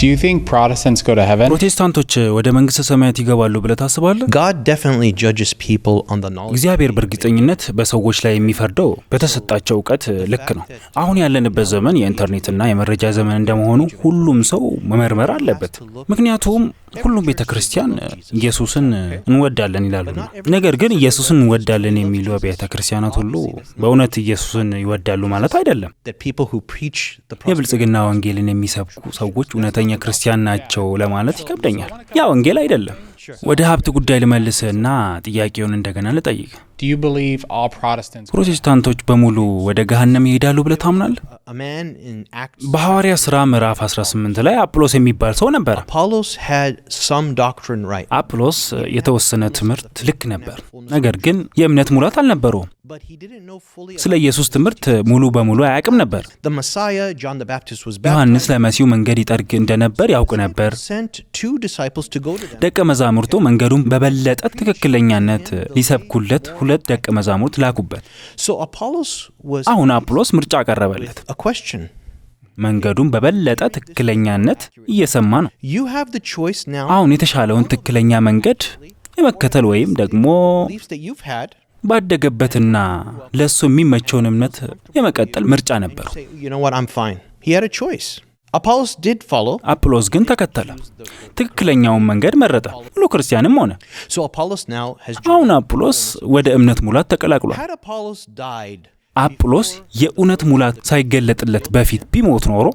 Do you think Protestants go to heaven? ፕሮቴስታንቶች ወደ መንግሥተ ሰማያት ይገባሉ ብለህ ታስባለህ? God definitely judges people on the knowledge. እግዚአብሔር በእርግጠኝነት በሰዎች ላይ የሚፈርደው በተሰጣቸው እውቀት ልክ ነው። አሁን ያለንበት ዘመን የኢንተርኔትና የመረጃ ዘመን እንደመሆኑ ሁሉም ሰው መመርመር አለበት። ምክንያቱም ሁሉም ቤተ ክርስቲያን ኢየሱስን እንወዳለን ይላሉና፣ ነገር ግን ኢየሱስን እንወዳለን የሚሉ ቤተ ክርስቲያናት ሁሉ በእውነት ኢየሱስን ይወዳሉ ማለት አይደለም። That people who preach the የብልጽግና ወንጌልን የሚሰብኩ ሰዎች እውነተኛ ክርስቲያን ናቸው ለማለት ይከብደኛል። ያ ወንጌል አይደለም። ወደ ሀብት ጉዳይ ልመልስህና ጥያቄውን እንደገና ልጠይቅ። Do you believe all Protestants ፕሮቴስታንቶች በሙሉ ወደ ገሃነም ይሄዳሉ ብለህ ታምናለህ? A man in Acts በሐዋርያ ሥራ ምዕራፍ 18 ላይ አጵሎስ የሚባል ሰው ነበር። Apollos had some doctrine right, አጵሎስ የተወሰነ ትምህርት ልክ ነበር፣ ነገር ግን የእምነት ሙላት አልነበረውም። but he didn't know fully ስለ ኢየሱስ ትምህርት ሙሉ በሙሉ አያውቅም ነበር። the Messiah. John the Baptist was ዮሐንስ baptized. ለመሲሁ መንገድ ይጠርግ እንደነበር ያውቅ ነበር። Sent two disciples to go to them. ደቀ መዛሙርቱ መንገዱን በበለጠ ትክክለኛነት ሊሰብኩለት ሁለት ደቀ መዛሙርት ላኩበት። So Apollos was አሁን አጵሎስ ምርጫ ቀረበለት። a question. መንገዱን በበለጠ ትክክለኛነት እየሰማ ነው። You have the choice now. አሁን የተሻለውን ትክክለኛ መንገድ የመከተል ወይም ደግሞ Beliefs that you've had. ባደገበትና ለእሱ የሚመቸውን እምነት የመቀጠል ምርጫ ነበረው። Say, "You know what? I'm fine." He had a choice. Apollos did follow. አጵሎስ ግን ተከተለ፣ ትክክለኛውን መንገድ መረጠ፣ ሙሉ ክርስቲያንም ሆነ። So Apollos now has joined. አሁን አጵሎስ ወደ እምነት ሙላት ተቀላቅሏል። Had Apollos died አጵሎስ የእውነት ሙላት ሳይገለጥለት በፊት ቢሞት ኖሮ